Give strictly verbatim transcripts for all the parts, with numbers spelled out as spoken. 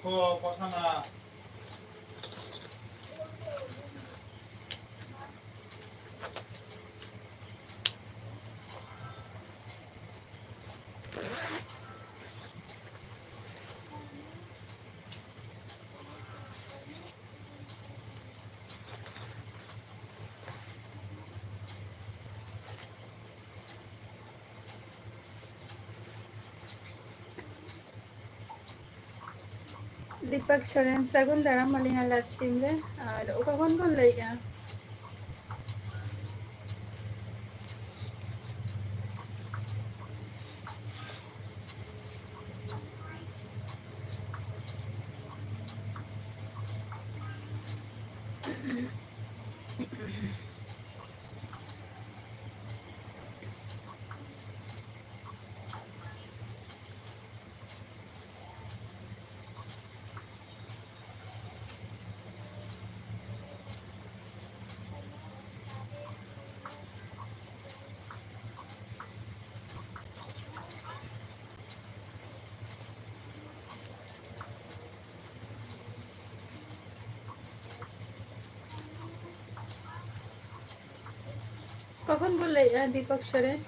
ᱠᱚ ᱯᱟᱛᱷᱟᱱᱟ᱾ ᱫᱤᱯᱚᱠ ᱥᱚᱨᱮᱱ, ᱥᱟᱹᱜᱩᱱ ᱫᱟᱨᱟᱢ ᱟᱹᱞᱤᱧᱟᱜ live stream ᱨᱮ᱾ ᱟᱨ ᱚᱠᱟ ᱠᱷᱚᱱ ᱵᱚᱱ ᱞᱟᱹᱭᱮᱜᱼᱟ? ᱚᱠᱟ ᱠᱷᱚᱱ ᱵᱚᱱ ᱞᱟᱹᱭᱮᱜᱼᱟ, ᱫᱤᱯᱚᱠ ᱥᱚᱨᱮᱱ?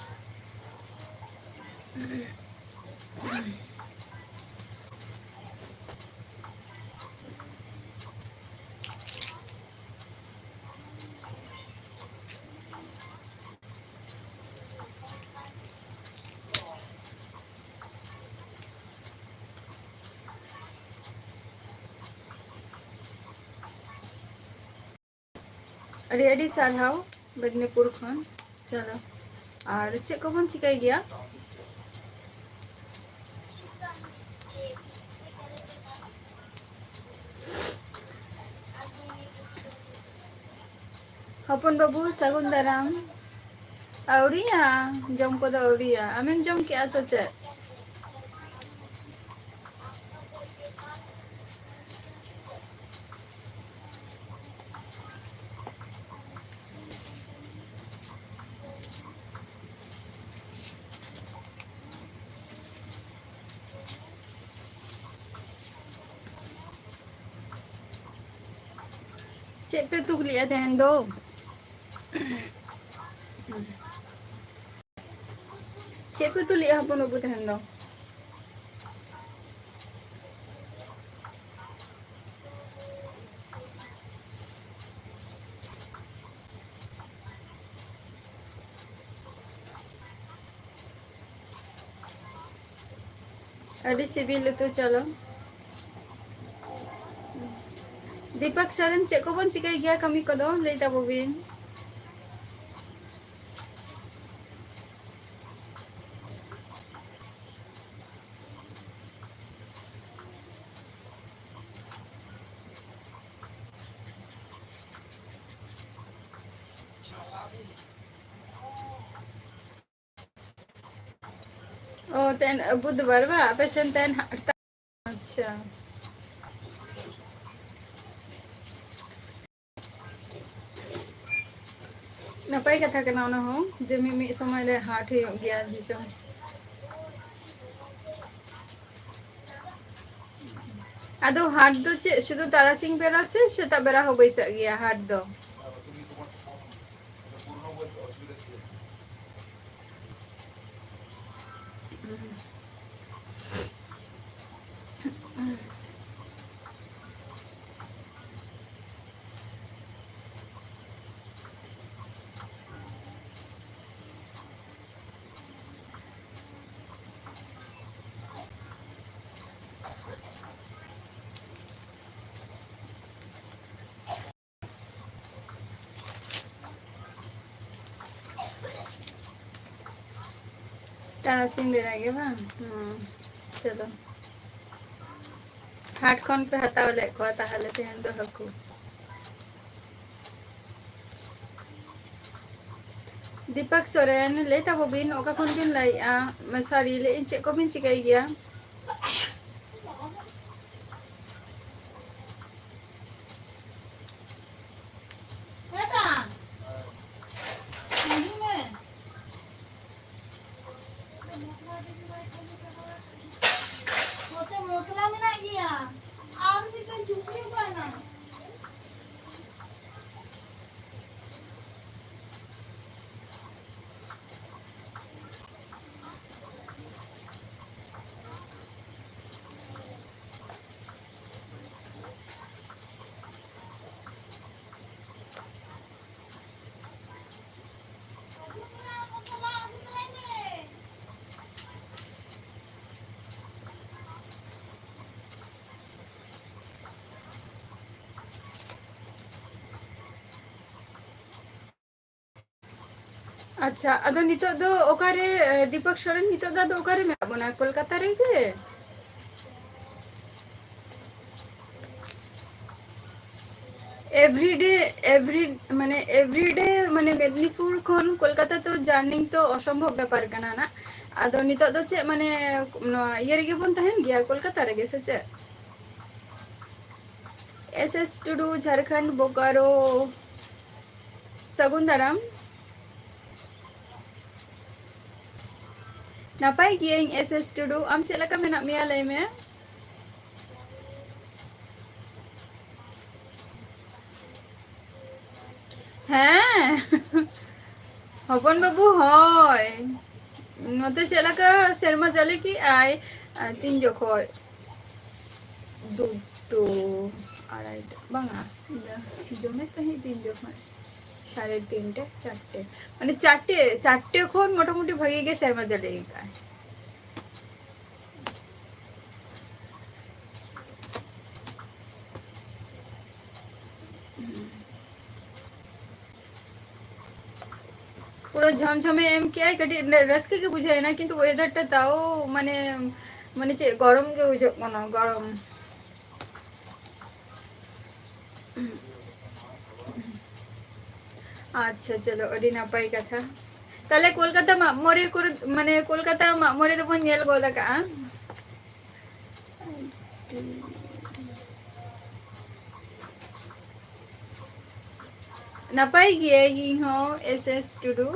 ᱟᱹᱰᱤ ᱟᱹᱰᱤ ᱥᱟᱨᱦᱟᱣ ᱢᱮᱫᱽᱱᱤᱯᱩᱨ ᱠᱷᱚᱱ᱾ ᱪᱚᱞᱚ, ᱟᱨ ᱪᱮᱫ ᱠᱚᱵᱚᱱ ᱪᱤᱠᱟᱹᱭ ᱜᱮᱭᱟ? ᱦᱚᱯᱚᱱ ᱵᱟᱹᱵᱩ, ᱥᱟᱹᱜᱩᱱ ᱫᱟᱨᱟᱢ᱾ ᱟᱹᱣᱨᱤᱭᱟ, ᱡᱚᱢ ᱠᱚᱫᱚ ᱟᱹᱣᱨᱤᱭᱟ᱾ ᱟᱢᱮᱢ ᱡᱚᱢ ᱠᱮᱜᱼᱟ ᱥᱮ ᱪᱮᱫ? ᱪᱮᱫ ᱯᱮ ᱩᱛᱩ ᱞᱮᱜᱼᱟ ᱛᱮᱦᱮᱧ ᱫᱚ? ᱪᱮᱫ ᱯᱮ ᱩᱛᱩ ᱞᱮᱜᱼᱟ ᱦᱚᱯᱚᱱ ᱵᱟᱹᱵᱩ ᱛᱮᱦᱮᱧ ᱫᱚ? ᱟᱹᱰᱤ ᱥᱤᱵᱤᱞ ᱩᱛᱩ, ᱪᱚᱞᱚ᱾ ᱫᱤᱯᱚᱠ ᱥᱚᱨᱮᱱ, ᱪᱮᱫ ᱠᱚᱵᱚᱱ ᱪᱤᱠᱟᱹᱭ ᱜᱮᱭᱟ ᱠᱟᱹᱢᱤ ᱠᱚᱫᱚ? ᱞᱟᱹᱭ ᱛᱟᱵᱚ ᱵᱤᱱ᱾ ᱚ, ᱛᱮᱦᱮᱧ ᱵᱩᱫᱷᱵᱟᱨ ᱵᱟ, ᱟᱯᱮ ᱥᱮᱱ ᱛᱮᱦᱮᱧ ᱦᱟᱨᱛᱟ᱾ ᱟᱪᱪᱷᱟ᱾ ᱱᱟᱯᱟᱭ ᱠᱟᱛᱷᱟ ᱠᱟᱱᱟ ᱚᱱᱟ ᱦᱚᱸ, ᱡᱮ ᱢᱤᱢᱤᱫ ᱥᱚᱢᱚᱭ ᱨᱮ ᱦᱟᱴ ᱦᱩᱭᱩᱜ ᱜᱮᱭᱟ ᱫᱤᱥᱚᱢ᱾ ᱟᱫᱚ ᱦᱟᱴ ᱫᱚ ᱪᱮᱫ ᱥᱩᱫᱷᱩ ᱛᱟᱨᱟᱥᱤᱧ ᱵᱮᱲᱟ ᱥᱮ ᱥᱮᱛᱟᱜ ᱵᱮᱲᱟ ᱦᱚᱸ ᱵᱟᱹᱭᱥᱟᱹᱜ ᱜᱮᱭᱟ ᱦᱟᱴ ᱫᱚ? ᱛᱟᱨᱟᱥᱤᱧ ᱵᱮᱲᱟ ᱜᱮ ᱵᱟᱝ? ᱦᱩᱸ, ᱪᱚᱞᱚ᱾ ᱦᱟᱴ ᱠᱷᱚᱱ ᱯᱮ ᱦᱟᱛᱟᱣ ᱞᱮᱫ ᱠᱚᱣᱟ ᱛᱟᱦᱞᱮ ᱛᱮᱦᱮᱧ ᱫᱚ ᱦᱟᱹᱠᱩ᱾ ᱫᱤᱯᱚᱠ ᱥᱚᱨᱮᱱ, ᱞᱟᱹᱭ ᱛᱟᱵᱚ ᱵᱤᱱ, ᱚᱠᱟ ᱠᱷᱚᱱ ᱵᱤᱱ ᱞᱟᱹᱭᱮᱜᱼᱟ? ᱥᱚᱨᱤ, ᱞᱟᱹᱭᱮᱜᱼᱟᱹᱧ, ᱪᱮᱫ ᱠᱚᱵᱤᱱ ᱪᱤᱠᱟᱹᱭ ᱜᱮᱭᱟ? ᱦᱮᱸ ᱫᱟ, ᱦᱤᱡᱩᱜ ᱢᱮ᱾ ᱱᱚᱛᱮ ᱢᱚᱥᱞᱟ ᱢᱮᱱᱟᱜ ᱜᱮᱭᱟ᱾ ᱟᱨ ᱢᱤᱫᱴᱮᱱ ᱪᱩᱴᱱᱤ ᱚᱠᱟᱭᱮᱱᱟ? ᱟᱪᱪᱷᱟ, ᱟᱫᱚ ᱱᱤᱛᱚᱜ ᱫᱚ ᱚᱠᱟᱨᱮ, ᱮ, ᱫᱤᱯᱚᱠ ᱥᱚᱨᱮᱱ, ᱱᱤᱛᱚᱜ ᱫᱚ ᱟᱫᱚ ᱚᱠᱟᱨᱮ ᱢᱮᱱᱟᱜ ᱵᱚᱱᱟ? ᱠᱳᱞᱠᱟᱛᱟ ᱨᱮᱜᱮ? Everyday, every, ᱢᱟᱱᱮ, everyday, ᱢᱟᱱᱮ, ᱢᱮᱫᱽᱱᱤᱯᱩᱨ ᱠᱷᱚᱱ ᱠᱳᱞᱠᱟᱛᱟ ᱛᱚ journey ᱛᱚ ᱚᱥᱚᱢᱵᱷᱚᱵ ᱵᱮᱯᱟᱨ ᱠᱟᱱᱟ ᱱᱟᱜ᱾ ᱟᱫᱚ ᱱᱤᱛᱚᱜ ᱫᱚ ᱪᱮᱫ, ᱢᱟᱱᱮ, ᱱᱚᱣᱟ ᱤᱭᱟᱹ ᱨᱮᱜᱮ ᱵᱚᱱ ᱛᱟᱦᱮᱱ ᱜᱮᱭᱟ, ᱠᱳᱞᱠᱟᱛᱟ ᱨᱮᱜᱮ, ᱥᱮ ᱪᱮᱫ? S S ᱴᱩᱰᱩ, ᱡᱷᱟᱲᱠᱷᱚᱸᱰ, ᱵᱳᱠᱟᱨᱳ᱾ ᱥᱟᱹᱜᱩᱱ ᱫᱟᱨᱟᱢ᱾ ᱱᱟᱯᱟᱭ ᱜᱤᱭᱟᱹᱧ, S S ᱴᱩᱰᱩ᱾ ᱟᱢ ᱪᱮᱫ ᱞᱮᱠᱟ ᱢᱮᱱᱟᱜ ᱢᱮᱭᱟ, ᱞᱟᱹᱭ ᱢᱮ? ᱦᱮᱸ᱾ ᱦᱚᱯᱚᱱ ᱵᱟᱹᱵᱩ, ᱦᱳᱭ᱾ ᱱᱚᱛᱮ ᱪᱮᱫ ᱞᱮᱠᱟ ᱥᱮᱨᱢᱟ ᱡᱟᱹᱲᱤ ᱠᱮᱜᱼᱟᱭ? ᱟᱨ ᱛᱤᱱ ᱡᱚᱠᱷᱚᱡ? ᱫᱩᱴᱳ, ᱟᱲᱟᱭᱴᱟ, ᱵᱟᱝᱟ, ᱤᱧ ᱫᱚ ᱡᱚᱢᱮᱫ ᱛᱟᱦᱮᱸᱫ ᱛᱤᱱ ᱡᱚᱠᱷᱚᱡ? ᱥᱟᱲᱮ ᱛᱤᱱᱴᱮ, ᱪᱟᱨᱴᱮ, ᱢᱟᱱᱮ ᱪᱟᱨᱴᱮ, ᱪᱟᱨᱴᱮ ᱠᱷᱚᱱ ᱢᱚᱴᱟᱢᱩᱴᱤ ᱵᱷᱟᱜᱮ ᱜᱮ ᱥᱮᱨᱢᱟ ᱡᱟᱹᱲᱤ ᱠᱟᱜᱼᱟᱭ᱾ ᱯᱩᱨᱟᱹ ᱡᱷᱚᱢᱡᱷᱚᱢᱮ ᱮᱢ ᱠᱮᱜᱼᱟᱭ, ᱠᱟᱹᱴᱤᱡ ᱨᱟᱹᱥᱠᱟᱹ ᱜᱮ ᱵᱩᱡᱷᱟᱹᱣ ᱮᱱᱟ, ᱠᱤᱱᱛᱩ weather ᱴᱟ ᱛᱟᱣ ᱢᱟᱱᱮ, ᱢᱟᱱᱮ ᱪᱮᱫ ᱜᱚᱨᱚᱢ ᱜᱮ ᱵᱩᱡᱷᱟᱹᱜ ᱠᱟᱱᱟ, ᱜᱚᱨᱚᱢ᱾ ᱟᱪᱪᱷᱟ, ᱪᱚᱞᱚ, ᱟᱹᱰᱤ ᱱᱟᱯᱟᱭ ᱠᱟᱛᱷᱟ᱾ ᱛᱟᱦᱞᱮ ᱠᱳᱞᱠᱟᱛᱟ ᱢᱟᱜ ᱢᱚᱬᱮ ᱠᱚᱨᱮ, ᱢᱟᱱᱮ ᱠᱳᱞᱠᱟᱛᱟ ᱢᱟᱜ ᱢᱚᱬᱮ ᱫᱚᱵᱚᱱ ᱧᱮᱞ ᱜᱚᱫ ᱟᱠᱟᱜᱼᱟ᱾ ᱱᱟᱯᱟᱭ ᱜᱤᱭᱟᱹᱧ ᱤᱧ ᱦᱚᱸ, S S ᱴᱩᱰᱩ᱾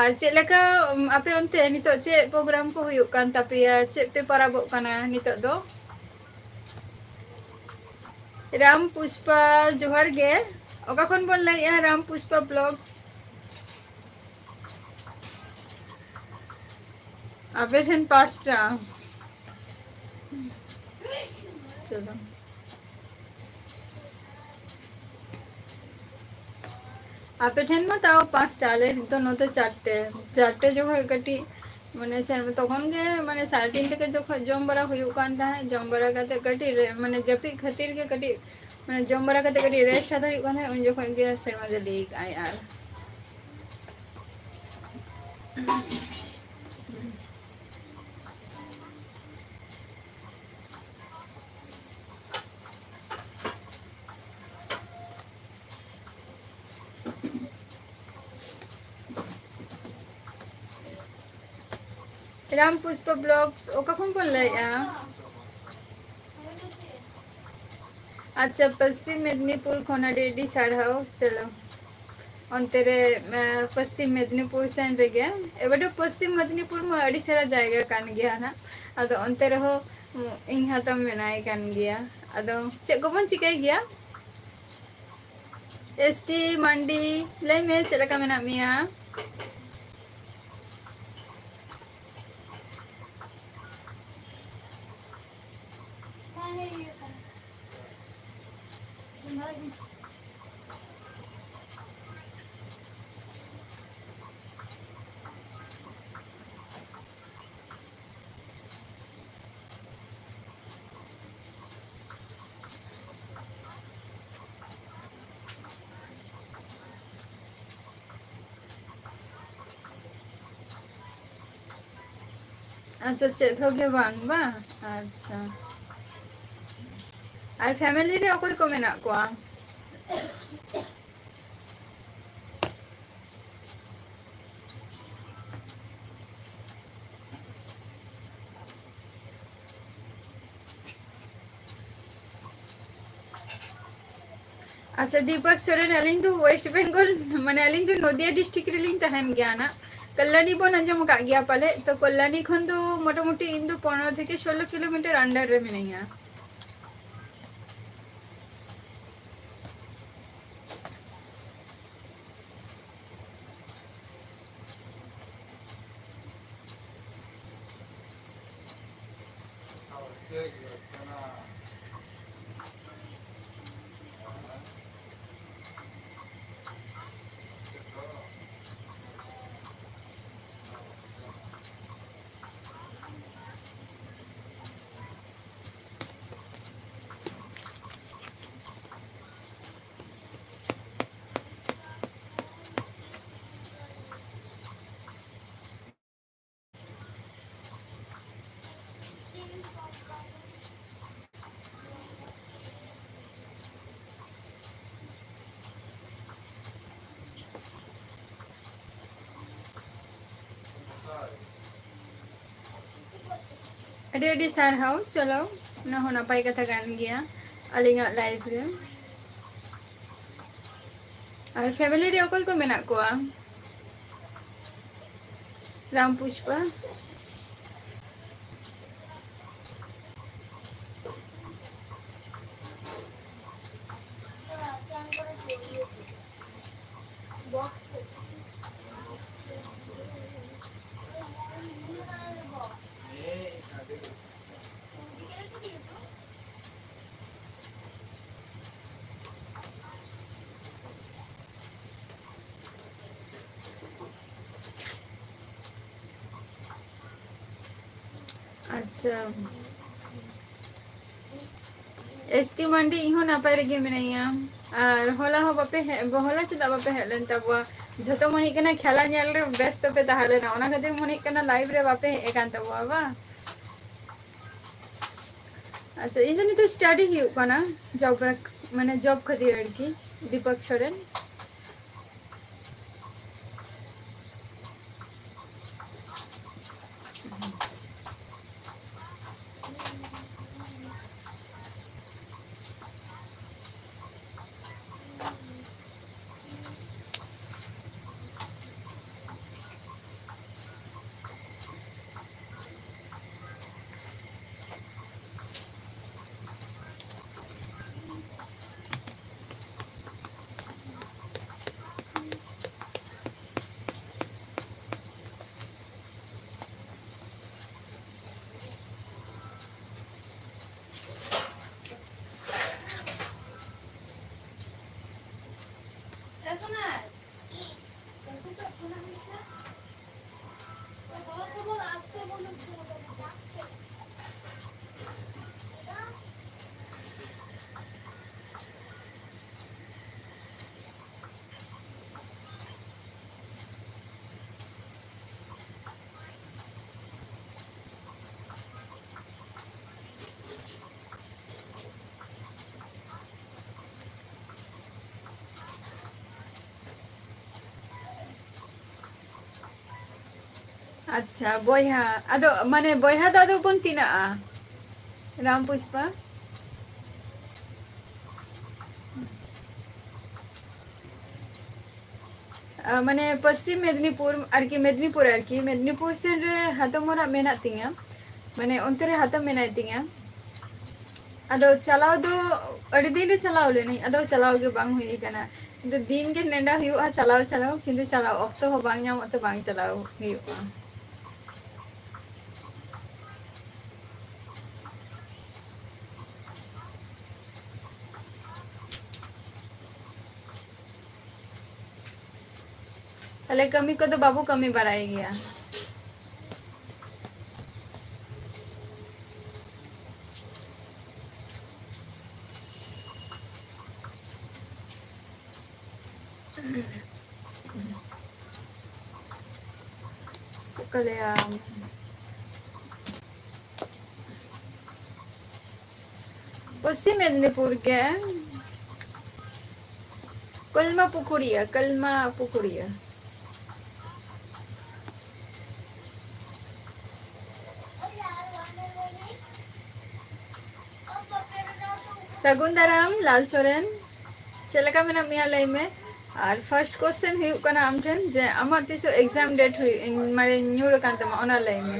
ᱟᱨ ᱪᱮᱫ ᱞᱮᱠᱟ, ᱩᱢ, ᱟᱯᱮ ᱚᱱᱛᱮ ᱱᱤᱛᱚᱜ ᱪᱮᱫ program ᱠᱚ ᱦᱩᱭᱩᱜ ᱠᱟᱱ ᱛᱟᱯᱮᱭᱟ? ᱪᱮᱫ ᱯᱮ ᱯᱟᱨᱟᱵᱚᱜ ᱠᱟᱱᱟ ᱱᱤᱛᱚᱜ ᱫᱚ? ᱨᱟᱢ ᱯᱩᱥᱯᱟ, ᱡᱚᱦᱟᱨ ᱜᱮ᱾ ᱚᱠᱟ ᱠᱷᱚᱱ ᱵᱚᱱ ᱞᱟᱹᱭᱮᱜᱼᱟ? ᱨᱟᱢ ᱯᱩᱥᱯᱟ Vlogs᱾ ᱟᱯᱮ ᱴᱷᱮᱱ ᱯᱟᱸᱪᱴᱟ᱾ ᱪᱚᱞᱚ᱾ ᱟᱯᱮ ᱴᱷᱮᱱ ᱢᱟ ᱛᱟᱣ ᱯᱟᱸᱪᱴᱟ, ᱟᱞᱮ ᱫᱚ ᱱᱚᱛᱮ ᱪᱟᱨᱴᱮ᱾ ᱪᱟᱨᱴᱮ ᱡᱚᱠᱷᱚᱡ ᱠᱟᱹᱴᱤᱡ, ᱢᱟᱱᱮ, ᱥᱮᱨᱢᱟ ᱛᱚᱠᱷᱚᱱ ᱜᱮ, ᱢᱟᱱᱮ, ᱥᱟᱲᱮ ᱛᱤᱱᱴᱮ ᱠᱚ ᱡᱚᱠᱷᱚᱡ ᱡᱚᱢ ᱵᱟᱲᱟ ᱦᱩᱭᱩᱜ ᱠᱟᱱ ᱛᱟᱦᱮᱸᱫ, ᱡᱚᱢ ᱵᱟᱲᱟ ᱠᱟᱛᱮ ᱠᱟᱹᱴᱤᱡ ᱨᱮ, ᱢᱟᱱᱮ, ᱡᱟᱹᱯᱤᱫ ᱠᱷᱟᱹᱛᱤᱨ ᱜᱮ ᱠᱟᱹᱴᱤᱡ, ᱢᱟᱱᱮ, ᱡᱚᱢ ᱵᱟᱲᱟ ᱠᱟᱛᱮ ᱠᱟᱹᱴᱤᱡ rest ᱦᱟᱛᱟᱣ ᱦᱩᱭᱩᱜ ᱠᱟᱱ ᱛᱟᱦᱮᱸᱫ, ᱩᱱ ᱡᱚᱠᱷᱚᱡ ᱜᱮ ᱥᱮᱨᱢᱟ ᱡᱟᱹᱲᱤ ᱠᱟᱜᱼᱟᱭ᱾ ᱟᱨ ᱨᱟᱢ ᱯᱩᱥᱯᱟ ᱵᱞᱚᱜᱥ, ᱚᱠᱟ ᱠᱷᱚᱱ ᱵᱚᱱ ᱞᱟᱹᱭᱮᱜᱼᱟ? ᱟᱪᱪᱷᱟ, ᱯᱚᱥᱪᱤᱢ ᱢᱮᱫᱽᱱᱤᱯᱩᱨ ᱠᱷᱚᱱ ᱟᱹᱰᱤ ᱟᱹᱰᱤ ᱥᱟᱨᱦᱟᱣ᱾ ᱪᱚᱞᱚ, ᱚᱱᱛᱮ ᱨᱮ, ᱮ, ᱯᱚᱥᱪᱤᱢ ᱢᱮᱫᱽᱱᱤᱯᱩᱨ ᱥᱮᱱ ᱨᱮᱜᱮ, ᱮᱵᱟᱨ ᱫᱚ ᱯᱚᱥᱪᱤᱢ ᱢᱮᱫᱽᱱᱤᱯᱩᱨ ᱢᱟ ᱟᱹᱰᱤ ᱥᱟᱨᱟ ᱡᱟᱭᱜᱟ ᱠᱟᱱ ᱜᱮᱭᱟ ᱱᱟᱜ, ᱟᱫᱚ ᱚᱱᱛᱮ ᱨᱮᱦᱚᱸ, ᱩ, ᱤᱧ ᱦᱟᱛᱟᱢ ᱢᱮᱱᱟᱭ ᱠᱟᱱ ᱜᱮᱭᱟ᱾ ᱟᱫᱚ ᱪᱮᱫ ᱠᱚᱵᱚᱱ ᱪᱤᱠᱟᱹᱭ ᱜᱮᱭᱟ? ᱮᱥ ᱴᱤ ᱢᱟᱱᱰᱤ, ᱞᱟᱹᱭ ᱢᱮ, ᱪᱮᱫ ᱞᱮᱠᱟ ᱢᱮᱱᱟᱜ ᱢᱮᱭᱟ? ᱟᱪᱪᱷᱟ, ᱪᱮᱫ ᱦᱚᱸ ᱜᱮ ᱵᱟᱝ, ᱵᱟᱝ? ᱟᱪᱪᱷᱟ᱾ ᱟᱨ ᱯᱷᱮᱢᱮᱞᱤ ᱨᱮ ᱚᱠᱚᱭ ᱠᱚ ᱢᱮᱱᱟᱜ ᱠᱚᱣᱟ? ᱟᱪᱪᱷᱟ, ᱫᱤᱯᱚᱠ ᱥᱚᱨᱮᱱ, ᱟᱹᱞᱤᱧ ᱫᱚ ᱳᱭᱮᱥᱴ ᱵᱮᱝᱜᱚᱞ, ᱢᱟᱱᱮ, ᱟᱹᱞᱤᱧ ᱫᱚ ᱱᱚᱫᱤᱭᱟ ᱰᱤᱥᱴᱨᱤᱠᱴ ᱨᱮᱞᱤᱧ ᱛᱟᱦᱮᱱ ᱜᱮᱭᱟ ᱱᱟᱜ᱾ ᱠᱚᱞᱞᱟᱱᱤ ᱵᱚᱱ ᱟᱸᱡᱚᱢ ᱟᱠᱟᱫ ᱜᱮᱭᱟ ᱯᱟᱞᱮ? ᱛᱚ, ᱠᱚᱞᱞᱟᱱᱤ ᱠᱷᱚᱱ ᱫᱚ ᱢᱚᱴᱟᱢᱩᱴᱤ ᱤᱧ ᱫᱚ ᱯᱚᱱᱨᱚ ᱛᱷᱮᱠᱮ ᱥᱳᱞᱞᱳ ᱠᱤᱞᱳᱢᱤᱴᱟᱨ ᱟᱱᱰᱟᱨ ᱨᱮ ᱢᱤᱱᱟᱹᱧᱟ᱾ ᱟᱹᱰᱤ ᱟᱹᱰᱤ ᱥᱟᱨᱦᱟᱣ᱾ ᱪᱚᱞᱚ, ᱚᱱᱟ ᱦᱚᱸ ᱱᱟᱯᱟᱭ ᱠᱟᱛᱷᱟ ᱠᱟᱱ ᱜᱮᱭᱟ᱾ ᱟᱹᱞᱤᱧᱟᱜ live ᱨᱮ ᱟᱨ family ᱨᱮ ᱚᱠᱚᱭ ᱠᱚ ᱢᱮᱱᱟᱜ ᱠᱚᱣᱟ? ᱨᱟᱢ ᱯᱩᱥᱯᱟ᱾ ᱟᱪᱪᱷᱟ᱾ ᱮᱥ ᱴᱤ ᱢᱟᱱᱰᱤ, ᱤᱧ ᱦᱚᱸ ᱱᱟᱯᱟᱭ ᱨᱮᱜᱮ ᱢᱤᱱᱟᱹᱧᱟ᱾ ᱟᱨ ᱦᱚᱞᱟ ᱦᱚᱸ ᱵᱟᱯᱮ ᱦᱮᱡ, ᱦᱚᱞᱟ ᱪᱮᱫᱟᱜ ᱵᱟᱯᱮ ᱦᱮᱡ ᱞᱮᱱ ᱛᱟᱵᱚᱣᱟ? ᱡᱷᱚᱛᱚ ᱢᱚᱱᱮ ᱦᱩᱭᱩᱜ ᱠᱟᱱᱟ ᱠᱷᱮᱞᱟ ᱧᱮᱞ ᱨᱮ ᱵᱮᱥᱛᱚ ᱯᱮ ᱛᱟᱦᱮᱸ ᱞᱮᱱᱟ, ᱚᱱᱟ ᱠᱷᱟᱹᱛᱤᱨ ᱢᱚᱱᱮ ᱦᱩᱭᱩᱜ ᱠᱟᱱᱟ live ᱨᱮ ᱵᱟᱯᱮ ᱦᱮᱡ ᱟᱠᱟᱱ ᱛᱟᱵᱚᱣᱟ, ᱵᱟᱝ? ᱟᱪᱪᱷᱟ, ᱤᱧ ᱫᱚ ᱱᱤᱛᱚᱜ study ᱦᱩᱭᱩᱜ ᱠᱟᱱᱟ, job ᱨᱮ, ᱢᱟᱱᱮ job ᱠᱷᱟᱹᱛᱤᱨ ᱟᱨᱠᱤ, ᱫᱤᱯᱚᱠ ᱥᱚᱨᱮᱱ᱾ ᱟᱪᱪᱷᱟ, ᱵᱚᱭᱦᱟ, ᱟᱫᱚ ᱢᱟᱱᱮ ᱵᱚᱭᱦᱟ ᱫᱚ ᱟᱫᱚ ᱵᱚᱱ ᱛᱤᱱᱟᱹᱜᱼᱟ? ᱨᱟᱢ ᱯᱩᱥᱯᱟ᱾ ᱟ, ᱢᱟᱱᱮ ᱯᱚᱥᱪᱤᱢ ᱢᱮᱫᱽᱱᱤᱯᱩᱨ ᱟᱨᱠᱤ, ᱢᱮᱫᱽᱱᱤᱯᱩᱨ ᱟᱨᱠᱤ, ᱢᱮᱫᱽᱱᱤᱯᱩᱨ ᱥᱮᱱ ᱨᱮ ᱦᱟᱛᱚᱢ ᱚᱲᱟᱜ ᱢᱮᱱᱟᱜ ᱛᱤᱧᱟ᱾ ᱢᱟᱱᱮ ᱚᱱᱛᱮ ᱨᱮ ᱦᱟᱛᱚᱢ ᱢᱮᱱᱟᱭ ᱛᱤᱧᱟ᱾ ᱟᱫᱚ ᱪᱟᱞᱟᱣ ᱫᱚ ᱟᱹᱰᱤ ᱫᱤᱱ ᱨᱮ ᱪᱟᱞᱟᱣ ᱞᱮᱱᱟᱹᱧ, ᱟᱫᱚ ᱪᱟᱞᱟᱣ ᱜᱮ ᱵᱟᱝ ᱦᱩᱭ ᱟᱠᱟᱱᱟ᱾ ᱠᱤᱱᱛᱩ ᱫᱤᱱ ᱜᱮ ᱱᱮᱰᱟ ᱦᱩᱭᱩᱜᱼᱟ ᱪᱟᱞᱟᱣ ᱪᱟᱞᱟᱣ, ᱠᱤᱱᱛᱩ ᱪᱟᱞᱟᱣ ᱚᱠᱛᱚ ᱦᱚᱸ ᱵᱟᱝ ᱧᱟᱢᱚᱜ ᱛᱮ ᱵᱟᱝ ᱪᱟᱞᱟᱣ ᱦᱩᱭᱩᱜᱼᱟ᱾ ᱛᱟᱦᱞᱮ ᱠᱟᱹᱢᱤ ᱠᱚᱫᱚ ᱵᱟᱵᱚ ᱠᱟᱹᱢᱤ ᱵᱟᱲᱟᱭ ᱜᱮᱭᱟ᱾ ᱪᱮᱫ ᱠᱚ ᱞᱟᱹᱭᱟ? ᱯᱚᱥᱪᱤᱢ ᱢᱮᱫᱽᱱᱤᱯᱩᱨ ᱜᱮ᱾ ᱠᱚᱞᱢᱟ ᱯᱩᱠᱷᱩᱲᱤᱭᱟᱹ, ᱠᱚᱞᱢᱟ ᱯᱩᱠᱷᱩᱲᱤᱭᱟᱹ᱾ ᱥᱟᱹᱜᱩᱱ ᱫᱟᱨᱟᱢ ᱞᱟᱞ ᱥᱚᱨᱮᱱ, ᱪᱮᱫ ᱞᱮᱠᱟ ᱢᱮᱱᱟᱜ ᱢᱮᱭᱟ ᱞᱟᱹᱭ ᱢᱮ? ᱟᱨ first question ᱦᱩᱭᱩᱜ ᱠᱟᱱᱟ ᱟᱢ ᱴᱷᱮᱱ ᱡᱮ ᱟᱢᱟᱜ ᱛᱤᱥᱚᱜ exam date ᱦᱩᱭᱩᱜ, ᱢᱟᱱᱮ ᱧᱩᱨ ᱟᱠᱟᱱ ᱛᱟᱢᱟ, ᱚᱱᱟ ᱞᱟᱹᱭ ᱢᱮ᱾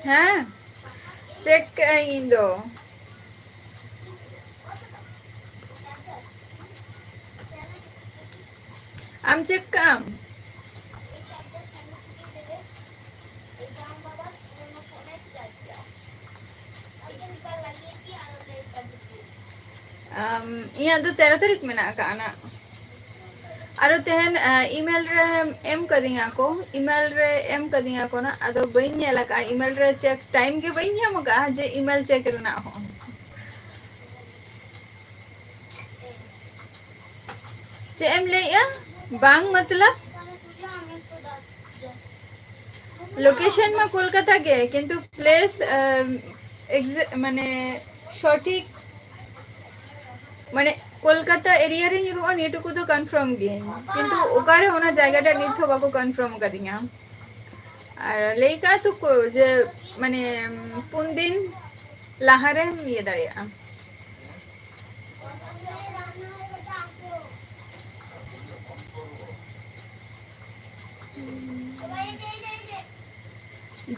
ᱦᱮᱸ, check ᱠᱟᱜ ᱟᱹᱧ ᱤᱧ ᱫᱚ᱾ ᱟᱢ check ᱠᱟᱜ ᱟᱢ? ᱟᱢ, ᱤᱧᱟᱹᱜ ᱫᱚ ᱛᱮᱨᱚ ᱛᱟᱹᱨᱤᱠᱷ ᱢᱮᱱᱟᱜ ᱟᱠᱟᱜᱼᱟ ᱱᱟᱜ᱾ ᱟᱨᱚ ᱛᱮᱦᱮᱧ, ᱟ, email ᱨᱮ ᱮᱢ ᱠᱟᱫᱤᱧᱟ ᱠᱚ, email ᱨᱮ ᱮᱢ ᱠᱟᱫᱤᱧᱟ ᱠᱚ ᱱᱟᱜ, ᱟᱫᱚ ᱵᱟᱹᱧ ᱧᱮᱞ ᱟᱠᱟᱜᱼᱟ, email ᱨᱮ check time ᱜᱮ ᱵᱟᱹᱧ ᱧᱟᱢ ᱟᱠᱟᱜᱼᱟ ᱡᱮ email check ᱨᱮᱱᱟᱜ ᱦᱚᱸ᱾ ᱪᱮᱫ ᱮᱢ ᱞᱟᱹᱭᱮᱜᱼᱟ? ᱵᱟᱝ ᱢᱚᱛᱞᱚᱵ? Location ᱢᱟ ᱠᱳᱞᱠᱟᱛᱟ ᱜᱮ, ᱠᱤᱱᱛᱩ place, ᱟᱢ, exa-, ᱢᱟᱱᱮ ᱥᱚᱴᱷᱤᱠ ᱢᱟᱱᱮ ᱠᱳᱞᱠᱟᱛᱟ ᱮᱨᱤᱭᱟ ᱨᱮ ᱧᱩᱨᱩᱜᱼᱟ, ᱱᱤᱭᱟᱹ ᱴᱩᱠᱩ ᱫᱚ ᱠᱚᱱᱯᱷᱟᱨᱢ ᱜᱤᱭᱟᱹᱧ, ᱠᱤᱱᱛᱩ ᱚᱠᱟᱨᱮ ᱚᱱᱟ ᱡᱟᱭᱜᱟ ᱴᱟᱜ ᱱᱤᱛ ᱦᱚᱸ ᱵᱟᱠᱚ ᱠᱚᱱᱯᱷᱟᱨᱢ ᱟᱠᱟᱫᱤᱧᱟ᱾ ᱟᱨ ᱞᱟᱹᱭ ᱠᱟᱜᱼᱟ ᱛᱚ ᱠᱚ ᱡᱮ ᱢᱟᱱᱮ ᱯᱩᱱ ᱫᱤᱱ ᱞᱟᱦᱟᱨᱮᱢ ᱤᱭᱟᱹ ᱫᱟᱲᱮᱭᱟᱜᱼᱟ᱾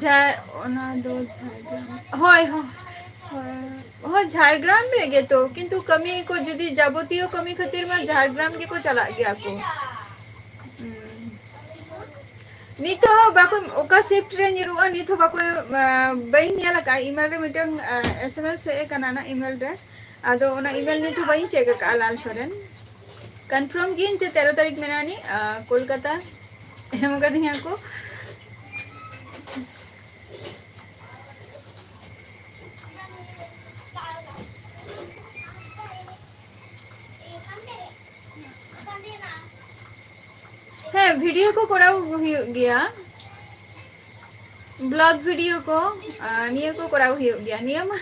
ᱡᱷᱟ-, ᱚᱱᱟ ᱫᱚ ᱡᱷᱟᱲᱜᱨᱟᱢ, ᱦᱳᱭ, ᱦᱳᱭ, ᱦᱳᱭ, ᱦᱳᱭ, ᱡᱷᱟᱲᱜᱨᱟᱢ ᱨᱮᱜᱮ ᱛᱚ, ᱠᱤᱱᱛᱩ ᱠᱟᱹᱢᱤ ᱠᱚ ᱡᱩᱫᱤ ᱡᱟᱵᱚᱛᱤᱭᱚ ᱠᱟᱹᱢᱤ ᱠᱷᱟᱹᱛᱤᱨ ᱢᱟ ᱡᱷᱟᱲᱜᱨᱟᱢ ᱜᱮᱠᱚ ᱪᱟᱞᱟᱜ ᱜᱮᱭᱟ ᱠᱚ᱾ ᱦᱩᱸ᱾ ᱱᱤᱛ ᱦᱚᱸ ᱵᱟᱠᱚ, ᱚᱠᱟ ᱥᱤᱯᱴ ᱨᱮ ᱧᱩᱨᱩᱜᱼᱟ, ᱱᱤᱛ ᱦᱚᱸ ᱵᱟᱠᱚ, ᱟ, ᱵᱟᱹᱧ ᱧᱮᱞ ᱟᱠᱟᱫᱼᱟ᱾ ᱤᱢᱮᱞ ᱨᱮ ᱢᱤᱫᱴᱟᱝ, ᱟ, ᱮᱥ ᱮᱢ ᱮᱥ ᱦᱮᱡ ᱟᱠᱟᱱᱟ ᱚᱱᱟ ᱤᱢᱮᱞ ᱨᱮ, ᱟᱫᱚ ᱚᱱᱟ ᱤᱢᱮᱞ ᱱᱤᱛ ᱦᱚᱸ ᱵᱟᱹᱧ ᱪᱮᱠ ᱟᱠᱟᱫᱼᱟ ᱞᱟᱞ ᱥᱚᱨᱮᱱ᱾ ᱠᱚᱱᱯᱷᱟᱨᱢ ᱜᱤᱭᱟᱹᱧ ᱡᱮ ᱛᱮᱨᱚ ᱛᱟᱹᱨᱤᱠᱷ ᱢᱮᱱᱟᱜᱼᱟ ᱱᱤᱡ, ᱟ, ᱠᱳᱞᱠᱟᱛᱟ ᱮᱢ ᱠᱟᱫᱤᱧᱟ ᱠᱚ᱾ ᱦᱮᱸ, ᱵᱷᱤᱰᱤᱭᱳ ᱠᱚ ᱠᱚᱨᱟᱣ ᱦᱩᱭᱩᱜ ᱜᱮᱭᱟ, ᱵᱞᱚᱜ ᱵᱷᱤᱰᱤᱭᱳ ᱠᱚ, ᱟᱨ ᱱᱤᱭᱟᱹ ᱠᱚ ᱠᱚᱨᱟᱣ ᱦᱩᱭᱩᱜ ᱜᱮᱭᱟ᱾ ᱱᱤᱭᱟᱹ ᱢᱟ,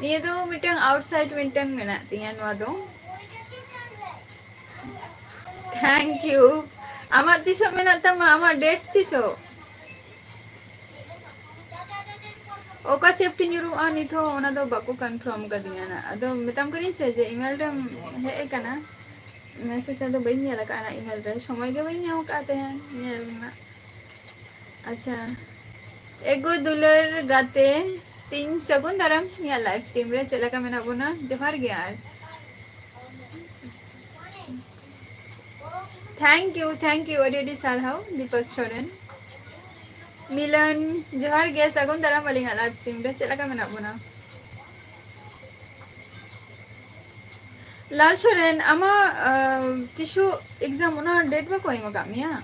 ᱱᱤᱭᱟᱹ ᱫᱚ ᱢᱤᱫᱴᱟᱝ ᱟᱣᱩᱴᱥᱟᱭᱤᱰ ᱢᱤᱫᱴᱟᱝ ᱢᱮᱱᱟᱜ ᱛᱤᱧᱟᱹ ᱱᱚᱣᱟ ᱫᱚ᱾ Thank you. ᱟᱢᱟᱜ ᱛᱤᱥᱚᱜ ᱢᱮᱱᱟᱜ ᱛᱟᱢᱟ? ᱟᱢᱟᱜ ᱰᱮᱴ ᱛᱤᱥᱚᱜ? ᱚᱠᱟ ᱥᱮᱯᱴᱤ ᱧᱩᱨᱩᱜᱼᱟ ᱱᱤᱛ ᱦᱚᱸ ᱚᱱᱟ ᱫᱚ ᱵᱟᱠᱚ ᱠᱚᱱᱯᱷᱟᱨᱢ ᱠᱟᱫᱤᱧᱟ ᱱᱟᱜ᱾ ᱟᱫᱚ ᱢᱮᱛᱟᱢ ᱠᱟᱹᱱᱟᱹᱧ ᱥᱮ ᱡᱮ ᱤᱢᱮᱞ ᱨᱮᱢ ᱦᱮᱡ ᱟᱠᱟᱱᱟ, ᱢᱮᱥᱮᱡᱽ ᱟᱫᱚ ᱵᱟᱹᱧ ᱧᱮᱞ ᱟᱠᱟᱫᱼᱟ ᱱᱟᱜ ᱤᱢᱮᱞ ᱨᱮ, ᱥᱚᱢᱚᱭ ᱜᱮ ᱵᱟᱹᱧ ᱧᱟᱢ ᱟᱠᱟᱫ ᱛᱟᱦᱮᱸᱱ ᱧᱮᱞ ᱨᱮᱱᱟᱜ᱾ ᱟᱪᱪᱷᱟ, ᱮᱜᱳ ᱫᱩᱞᱟᱹᱲ ᱜᱟᱛᱮ, ᱛᱤᱧ ᱥᱟᱹᱜᱩᱱ ᱫᱟᱨᱟᱢ ᱤᱧᱟᱹᱜ ᱞᱟᱭᱤᱵᱷ ᱥᱴᱨᱤᱢ ᱨᱮ᱾ ᱪᱮᱫ ᱞᱮᱠᱟ ᱢᱮᱱᱟᱜ ᱵᱚᱱᱟ? ᱡᱚᱦᱟᱨ ᱜᱮ᱾ ᱟᱨ thank you, thank you, ᱟᱹᱰᱤ ᱟᱹᱰᱤ ᱥᱟᱨᱦᱟᱣ ᱫᱤᱯᱚᱠ ᱥᱚᱨᱮᱱ᱾ ᱢᱤᱞᱚᱱ, ᱡᱚᱦᱟᱨ ᱜᱮ, ᱥᱟᱹᱜᱩᱱ ᱫᱟᱨᱟᱢ ᱟᱹᱞᱤᱧᱟᱜ ᱞᱟᱭᱤᱵᱷ ᱥᱴᱨᱤᱢ ᱨᱮ᱾ ᱪᱮᱫ ᱞᱮᱠᱟ ᱢᱮᱱᱟᱜ ᱵᱚᱱᱟ? ᱞᱟᱞ ᱥᱚᱨᱮᱱ, ᱟᱢᱟᱜ, ᱟᱸ, ᱛᱤᱥᱚᱜ ᱮᱠᱡᱟᱢ, ᱚᱱᱟ ᱰᱮᱴ ᱵᱟᱠᱚ ᱮᱢ ᱟᱠᱟᱫ ᱢᱮᱭᱟ?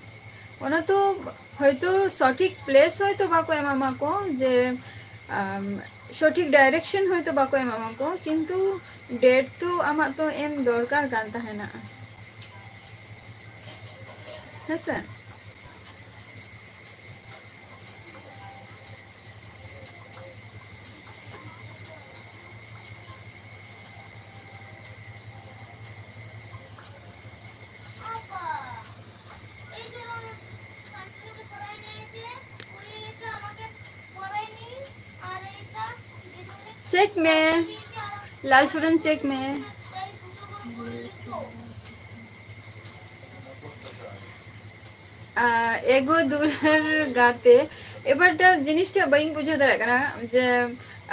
ᱚᱱᱟ ᱛᱚ ᱦᱚᱭᱛᱳ ᱥᱚᱴᱷᱤᱠ ᱯᱞᱮᱥ ᱦᱚᱭᱛᱳ ᱵᱟᱠᱚ ᱮᱢᱟᱢᱟ ᱠᱚ, ᱡᱮ, ᱟᱢ, ᱥᱚᱴᱷᱤᱠ ᱰᱟᱭᱨᱮᱠᱥᱚᱱ ᱦᱚᱭᱛᱳ ᱵᱟᱠᱚ ᱮᱢᱟᱢᱟ ᱠᱚ, ᱠᱤᱱᱛᱩ ᱰᱮᱴ ᱛᱚ ᱟᱢᱟᱜ ᱛᱚ ᱮᱢ ᱫᱚᱨᱠᱟᱨ ᱠᱟᱱ ᱛᱟᱦᱮᱱᱟ, ᱦᱮᱸᱥᱮ? ᱪᱮᱠ ᱢᱮ, ᱞᱟᱞ ᱥᱚᱨᱮᱱ, ᱪᱮᱠ ᱢᱮ᱾ ᱟᱨ ᱮᱜᱳ ᱫᱩᱞᱟᱹᱲ ᱜᱟᱛᱮ, ᱮᱵᱟᱨ ᱫᱚ ᱡᱤᱱᱤᱥᱴᱟ ᱵᱟᱹᱧ ᱵᱩᱡᱷᱟᱹᱣ ᱫᱟᱲᱮᱭᱟᱜ ᱠᱟᱱᱟ ᱡᱮ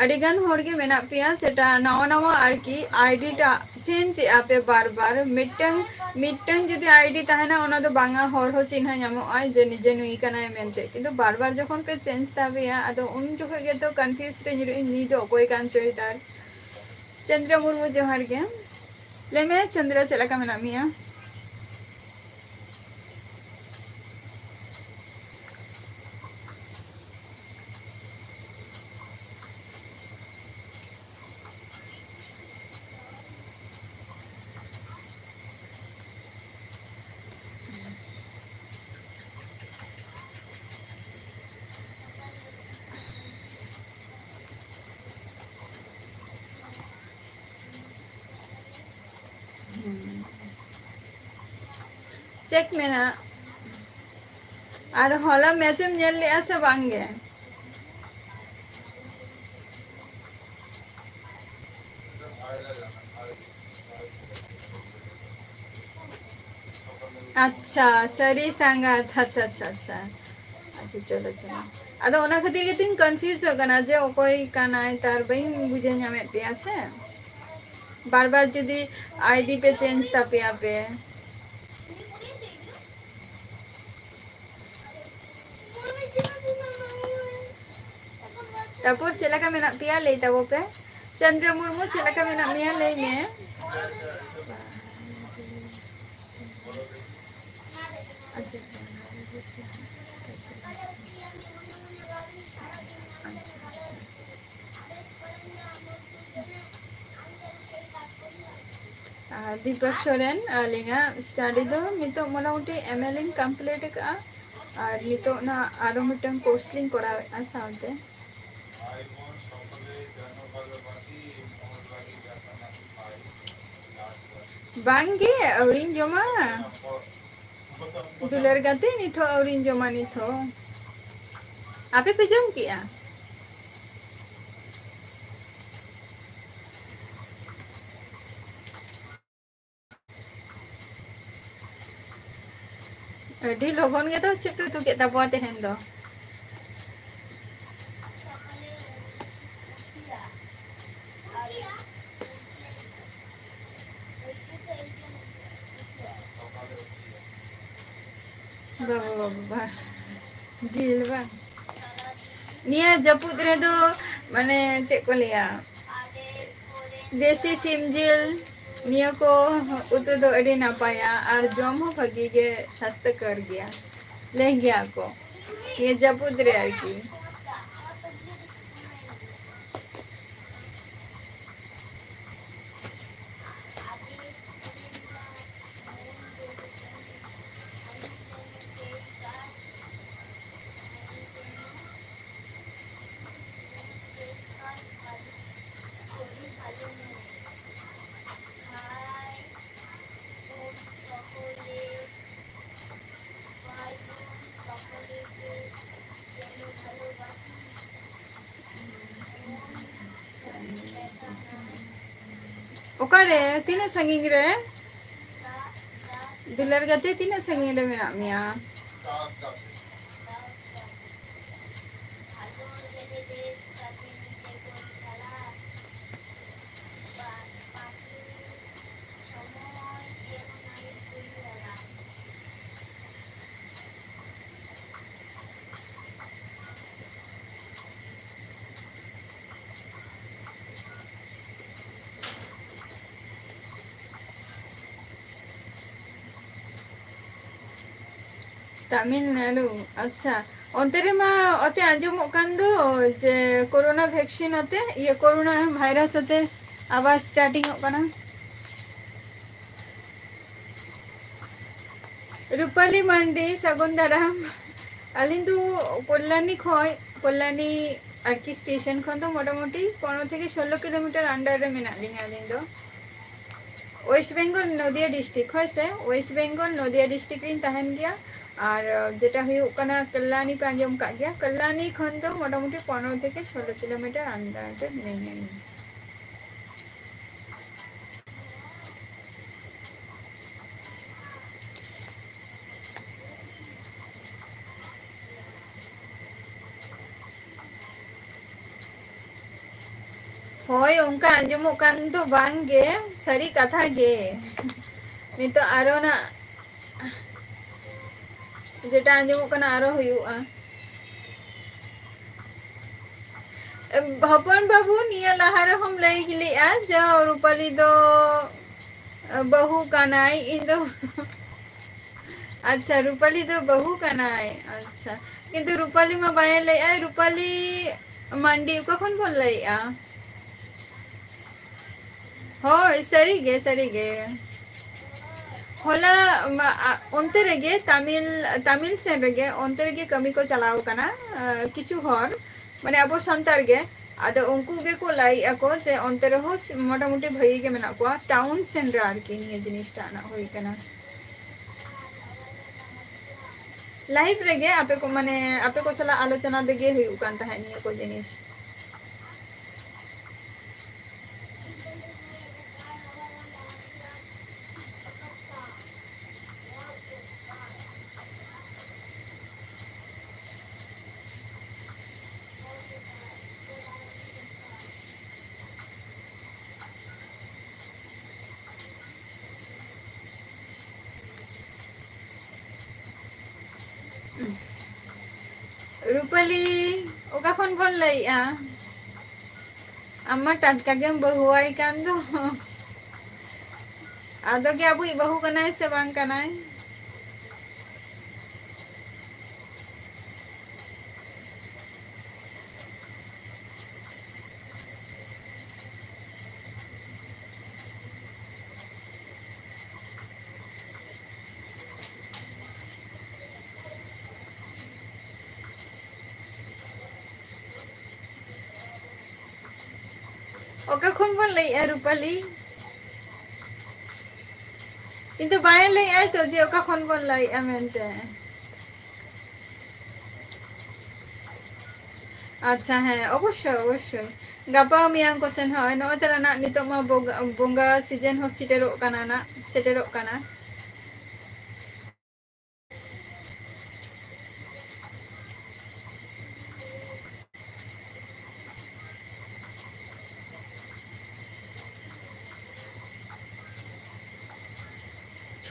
ᱟᱹᱰᱤ ᱜᱟᱱ ᱦᱚᱲ ᱜᱮ ᱢᱮᱱᱟᱜ ᱯᱮᱭᱟ, ᱡᱮᱴᱟ ᱱᱟᱣᱟ ᱱᱟᱣᱟ ᱟᱨᱠᱤ ᱟᱭᱰᱤ ᱴᱟᱜ ᱪᱮᱧᱡᱽ ᱮᱫᱼᱟ ᱯᱮ ᱵᱟᱨ ᱵᱟᱨ᱾ ᱢᱤᱫᱴᱟᱝ, ᱢᱤᱫᱴᱟᱝ ᱡᱩᱫᱤ ᱟᱭᱰᱤ ᱛᱟᱦᱮᱱᱟ, ᱚᱱᱟ ᱫᱚ ᱵᱟᱝᱟ ᱦᱚᱲ ᱦᱚᱸ ᱪᱤᱱᱦᱟᱹ ᱧᱟᱢᱚᱜᱼᱟ ᱡᱮ ᱱᱤᱡᱮ ᱱᱩᱭ ᱠᱟᱱᱟᱭ ᱢᱮᱱᱛᱮ, ᱠᱤᱱᱛᱩ ᱵᱟᱨ ᱵᱟᱨ ᱡᱚᱠᱷᱚᱱ ᱯᱮ ᱪᱮᱧᱡᱽ ᱛᱟᱯᱮᱭᱟ, ᱟᱫᱚ ᱩᱱ ᱡᱚᱠᱷᱚᱱ ᱜᱮᱛᱚ ᱠᱚᱱᱯᱷᱤᱭᱩᱡᱽ ᱨᱮ ᱧᱩᱨᱩᱜ ᱤᱧ, ᱱᱩᱭ ᱫᱚ ᱚᱠᱚᱭ ᱠᱟᱱ ᱪᱚᱭ ᱛᱟᱨ᱾ ᱪᱚᱱᱫᱨᱟ ᱢᱩᱨᱢᱩ, ᱡᱚᱦᱟᱨ ᱜᱮ᱾ ᱞᱟᱹᱭ ᱢᱮ ᱪᱚᱱᱫᱨᱟ, ᱪᱮᱫ ᱞᱮᱠᱟ ᱢᱮᱱᱟᱜ ᱢᱮᱭᱟ? ᱪᱮᱠ ᱢᱮᱱᱟᱜ᱾ ᱟᱨ ᱦᱚᱞᱟ ᱢᱮᱪ ᱮᱢ ᱧᱮᱞ ᱞᱮᱜᱼᱟ ᱥᱮ ᱵᱟᱝ ᱜᱮ? ᱟᱪᱪᱷᱟ, ᱥᱟᱹᱨᱤ ᱥᱟᱸᱜᱟᱛ᱾ ᱟᱪᱪᱷᱟ, ᱟᱪᱪᱷᱟ, ᱟᱪᱪᱷᱟ᱾ ᱟᱪᱪᱷᱟ, ᱪᱚᱞᱚ, ᱪᱚᱞᱚ᱾ ᱟᱫᱚ ᱚᱱᱟ ᱠᱷᱟᱹᱛᱤᱨ ᱜᱮᱛᱚᱧ ᱠᱚᱱᱯᱷᱤᱭᱩᱡᱚᱜ ᱠᱟᱱᱟ ᱡᱮ ᱚᱠᱚᱭ ᱠᱟᱱᱟᱭ, ᱛᱟᱨ ᱵᱟᱹᱧ ᱵᱩᱡᱷᱟᱹᱣ ᱧᱟᱢᱮᱫ ᱯᱮᱭᱟ ᱥᱮ᱾ ᱵᱟᱨ ᱵᱟᱨ ᱡᱩᱫᱤ ᱟᱭᱰᱤ ᱯᱮ ᱪᱮᱧᱡᱽ ᱛᱟᱯᱮᱭᱟ ᱯᱮ᱾ ᱛᱟᱯᱚᱨ ᱪᱮᱫ ᱞᱮᱠᱟ ᱢᱮᱱᱟᱜ ᱯᱮᱭᱟ ᱞᱟᱹᱭ ᱛᱟᱵᱚ ᱯᱮ᱾ ᱪᱚᱱᱫᱨᱟ ᱢᱩᱨᱢᱩ, ᱪᱮᱫ ᱞᱮᱠᱟ ᱢᱮᱱᱟᱜ ᱢᱮᱭᱟ ᱞᱟᱹᱭ ᱢᱮ᱾ ᱟᱪᱪᱷᱟ, ᱟᱪᱪᱷᱟ, ᱟᱪᱪᱷᱟ᱾ ᱟᱨ ᱫᱤᱯᱚᱠ ᱥᱚᱨᱮᱱ, ᱟᱹᱞᱤᱧᱟᱜ ᱥᱴᱟᱰᱤ ᱫᱚ ᱱᱤᱛᱚᱜ ᱢᱚᱴᱟᱢᱩᱴᱤ ᱮᱢ ᱮ ᱞᱤᱧ ᱠᱚᱢᱯᱞᱤᱴ ᱟᱠᱟᱫᱼᱟ᱾ ᱟᱨ ᱱᱤᱛᱚᱜ ᱱᱟᱦᱟᱜ ᱟᱨᱚ ᱢᱤᱫᱴᱟᱝ ᱠᱳᱨᱥ ᱞᱤᱧ ᱠᱚᱨᱟᱣᱮᱫᱼᱟ ᱥᱟᱶᱛᱮ᱾ ᱵᱟᱝᱜᱮ, ᱟᱹᱣᱨᱤᱧ ᱡᱚᱢᱟ᱾ ᱫᱩᱞᱟᱹᱲ ᱜᱟᱛᱮ, ᱱᱤᱛ ᱦᱚᱸ ᱟᱹᱣᱨᱤᱧ ᱡᱚᱢᱟ ᱱᱤᱛ ᱦᱚᱸ᱾ ᱟᱯᱮ ᱯᱮ ᱡᱚᱢ ᱠᱮᱜᱼᱟ? ᱟᱹᱰᱤ ᱞᱚᱜᱚᱱ ᱜᱮ ᱫᱚ ᱪᱮᱫ ᱯᱮ ᱩᱛᱩ ᱠᱮᱫ ᱛᱟᱵᱚᱣᱟ ᱛᱮᱦᱮᱧ ᱫᱚ? ᱵᱟᱵᱟ, ᱵᱟᱵᱟ, ᱵᱟᱵᱟ᱾ ᱡᱤᱞ ᱵᱟᱝ? ᱱᱤᱭᱟᱹ ᱡᱟᱹᱯᱩᱫ ᱨᱮᱫᱚ, ᱢᱟᱱᱮ, ᱪᱮᱫ ᱠᱚ ᱞᱟᱹᱭᱟ, ᱫᱮᱥᱤ ᱥᱤᱢ ᱡᱤᱞ, ᱱᱤᱭᱟᱹ ᱠᱚ ᱩᱛᱩ ᱫᱚ ᱟᱹᱰᱤ ᱱᱟᱯᱟᱭᱟ ᱟᱨ ᱡᱚᱢ ᱦᱚᱸ ᱵᱷᱟᱹᱜᱤ ᱜᱮ ᱥᱟᱥᱛᱷᱚᱠᱚᱨ ᱜᱮᱭᱟ, ᱞᱟᱹᱭ ᱜᱮᱭᱟ ᱠᱚ, ᱱᱤᱭᱟᱹ ᱡᱟᱹᱯᱩᱫ ᱨᱮ ᱟᱨᱠᱤ᱾ ᱚᱠᱟᱨᱮ? ᱛᱤᱱᱟᱹᱜ ᱥᱟᱺᱜᱤᱧ ᱨᱮ? ᱫᱩᱞᱟᱹᱲ ᱜᱟᱛᱮ, ᱛᱤᱱᱟᱹᱜ ᱥᱟᱺᱜᱤᱧ ᱨᱮ ᱢᱮᱱᱟᱜ ᱢᱮᱭᱟ? ᱛᱟᱢᱤᱞᱱᱟᱲᱩ, ᱟᱪᱪᱷᱟ᱾ ᱚᱱᱛᱮ ᱨᱮᱢᱟ ᱚᱛᱮ ᱟᱸᱡᱚᱢᱚᱜ ᱠᱟᱱ ᱫᱚ ᱡᱮ ᱠᱳᱨᱳᱱᱟ ᱵᱷᱮᱠᱥᱤᱱ ᱚᱛᱮ, ᱤᱭᱟᱹ, ᱠᱳᱨᱳᱱᱟ ᱵᱷᱟᱭᱨᱟᱥ ᱚᱛᱮ ᱟᱵᱟᱨ ᱥᱴᱟᱨᱴᱤᱝ ᱚᱜ ᱠᱟᱱᱟ᱾ ᱨᱩᱯᱟᱞᱤ ᱢᱟᱱᱰᱤ, ᱥᱟᱹᱜᱩᱱ ᱫᱟᱨᱟᱢ᱾ ᱟᱹᱞᱤᱧ ᱫᱚ ᱠᱚᱞᱞᱟᱱᱤ ᱠᱷᱚᱡ, ᱠᱚᱞᱞᱟᱱᱤ ᱟᱨᱠᱤ ᱥᱴᱮᱥᱚᱱ ᱠᱷᱚᱱ ᱫᱚ ᱢᱚᱴᱟᱢᱩᱴᱤ ᱯᱚᱱᱨᱚ ᱛᱷᱮᱠᱮ ᱥᱳᱞᱞᱳ ᱠᱤᱞᱳᱢᱤᱴᱟᱨ under ᱨᱮ ᱢᱮᱱᱟᱜ ᱞᱤᱧᱟ ᱟᱹᱞᱤᱧ ᱫᱚ᱾ ᱳᱭᱮᱥᱴ ᱵᱮᱝᱜᱚᱞ, ᱱᱚᱫᱤᱭᱟ ᱰᱤᱥᱴᱨᱤᱠᱴ, ᱦᱳᱭ ᱥᱮ? ᱳᱭᱮᱥᱴ ᱵᱮᱝᱜᱚᱞ, ᱱᱚᱫᱤᱭᱟ ᱰᱤᱥᱴᱨᱤᱠᱴ ᱨᱤᱧ ᱛᱟᱦᱮᱱ ᱜᱮᱭᱟ᱾ ᱟᱨ, ᱟᱨ ᱡᱮᱴᱟ ᱦᱩᱭᱩᱜ ᱠᱟᱱᱟ ᱠᱚᱞᱞᱟᱱᱤ, ᱯᱮ ᱟᱸᱡᱚᱢ ᱠᱟᱜ ᱜᱮᱭᱟ, ᱠᱚᱞᱞᱟᱱᱤ ᱠᱷᱚᱱ ᱫᱚ ᱢᱚᱴᱟᱢᱩᱴᱤ ᱯᱚᱱᱨᱚ ᱛᱷᱮᱠᱮ ᱥᱳᱞᱞᱳ ᱠᱤᱞᱳᱢᱤᱴᱟᱨ under ᱨᱮ ᱢᱤᱱᱟᱹᱧᱟ ᱤᱧ᱾ ᱦᱳᱭ, ᱚᱱᱠᱟ ᱟᱸᱡᱚᱢᱚᱜ ᱠᱟᱱ ᱫᱚ ᱵᱟᱝ ᱜᱮ, ᱥᱟᱹᱨᱤ ᱠᱟᱛᱷᱟ ᱜᱮ᱾ ᱱᱤᱛᱚᱜ ᱟᱨᱚ ᱱᱟᱜ ᱡᱮᱴᱟ ᱟᱸᱡᱚᱢᱚᱜ ᱠᱟᱱᱟ, ᱟᱨᱚ ᱦᱩᱭᱩᱜᱼᱟ᱾ ᱦᱚᱯᱚᱱ ᱵᱟᱹᱵᱩ, ᱱᱤᱭᱟᱹ ᱞᱟᱦᱟ ᱨᱮᱦᱚᱸᱢ ᱞᱟᱹᱭ ᱞᱮᱜᱼᱟ ᱡᱮ ᱨᱩᱯᱟᱞᱤ ᱫᱚ ᱵᱟᱹᱦᱩ ᱠᱟᱱᱟᱭ, ᱤᱧ ᱫᱚ ᱟᱪᱪᱷᱟ, ᱨᱩᱯᱟᱞᱤ ᱫᱚ ᱵᱟᱹᱦᱩ ᱠᱟᱱᱟᱭ᱾ ᱟᱪᱪᱷᱟ, ᱠᱤᱱᱛᱩ ᱨᱩᱯᱟᱞᱤ ᱢᱟ ᱵᱟᱭ ᱞᱟᱹᱭᱮᱜᱼᱟᱭ᱾ ᱨᱩᱯᱟᱞᱤ ᱢᱟᱱᱰᱤ, ᱚᱠᱟ ᱠᱷᱚᱱ ᱵᱚᱱ ᱞᱟᱹᱭᱮᱜᱼᱟ? ᱦᱳᱭ, ᱥᱟᱹᱨᱤ ᱜᱮ, ᱥᱟᱹᱨᱤ ᱜᱮ᱾ ᱦᱚᱞᱟ ᱢᱟ, ᱟ, ᱚᱱᱛᱮ ᱨᱮᱜᱮ ᱛᱟᱢᱤᱞ, ᱛᱟᱢᱤᱞ ᱥᱮᱱ ᱨᱮᱜᱮ, ᱚᱱᱛᱮ ᱨᱮᱜᱮ ᱠᱟᱹᱢᱤ ᱠᱚ ᱪᱟᱞᱟᱣ ᱠᱟᱱᱟ, ᱟ, ᱠᱤᱪᱷᱩ ᱦᱚᱲ, ᱢᱟᱱᱮ ᱟᱵᱚ ᱥᱟᱱᱛᱟᱲ ᱜᱮ᱾ ᱟᱫᱚ ᱩᱱᱠᱩ ᱜᱮᱠᱚ ᱞᱟᱹᱭᱮᱜᱼᱟ ᱠᱚ ᱡᱮ ᱚᱱᱛᱮ ᱨᱮᱦᱚᱸ ᱢᱚᱴᱟᱢᱩᱴᱤ ᱵᱷᱟᱹᱜᱤ ᱜᱮ ᱢᱮᱱᱟᱜ ᱠᱚᱣᱟ, ᱴᱟᱣᱩᱱ ᱥᱮᱱ ᱨᱮ ᱟᱨᱠᱤ ᱱᱤᱭᱟᱹ ᱡᱤᱱᱤᱥᱴᱟᱜ ᱱᱟᱜ ᱦᱩᱭ ᱠᱟᱱᱟ᱾ ᱞᱟᱭᱤᱵᱷ ᱨᱮᱜᱮ ᱟᱯᱮ ᱠᱚ, ᱢᱟᱱᱮ ᱟᱯᱮ ᱠᱚ ᱥᱟᱞᱟᱜ ᱟᱞᱳᱪᱚᱱᱟ ᱛᱮᱜᱮ ᱦᱩᱭᱩᱜ ᱠᱟᱱ ᱛᱟᱦᱮᱸᱫ ᱱᱤᱭᱟᱹ ᱠᱚ ᱡᱤᱱᱤᱥ᱾ ᱨᱩᱯᱟᱹᱞᱤ, ᱚᱠᱟ ᱠᱷᱚᱱ ᱵᱚᱱ ᱞᱟᱹᱭᱮᱜᱼᱟ? ᱟᱢ ᱢᱟ ᱴᱟᱴᱠᱟ ᱜᱮᱢ ᱵᱟᱹᱦᱩᱣᱟᱭ ᱠᱟᱱ ᱫᱚ᱾ ᱟᱫᱚ ᱜᱮ ᱟᱵᱚᱭᱤᱡ ᱵᱟᱹᱦᱩ ᱠᱟᱱᱟᱭ ᱥᱮ ᱵᱟᱝ ᱠᱟᱱᱟᱭ? ᱚᱠᱟ ᱠᱷᱚᱱ ᱵᱚᱱ ᱞᱟᱹᱭᱮᱜᱼᱟ, ᱨᱩᱯᱟᱞᱤ? ᱠᱤᱱᱛᱩ ᱵᱟᱭ ᱞᱟᱹᱭᱮᱜᱼᱟᱭ ᱛᱚ ᱡᱮ ᱚᱠᱟ ᱠᱷᱚᱱ ᱵᱚᱱ ᱞᱟᱹᱭᱮᱜᱼᱟ ᱢᱮᱱᱛᱮ᱾ ᱟᱪᱪᱷᱟ, ᱦᱮᱸ, ᱚᱵᱚᱥᱥᱳᱭ, ᱚᱵᱚᱥᱥᱳᱭ᱾ ᱜᱟᱯᱟ ᱢᱮᱭᱟᱝ ᱠᱚ ᱥᱮᱱ ᱦᱚᱸ, ᱱᱚᱜᱼᱚᱭ ᱛᱚᱨᱟ ᱱᱟᱜ ᱱᱤᱛᱚᱜ ᱢᱟ ᱵᱚᱸᱜᱟ, ᱵᱚᱸᱜᱟ ᱥᱤᱡᱮᱱ ᱦᱚᱸ ᱥᱮᱴᱮᱨᱚᱜ ᱠᱟᱱᱟ ᱱᱟᱜ, ᱥᱮᱴᱮᱨᱚᱜ ᱠᱟᱱᱟ᱾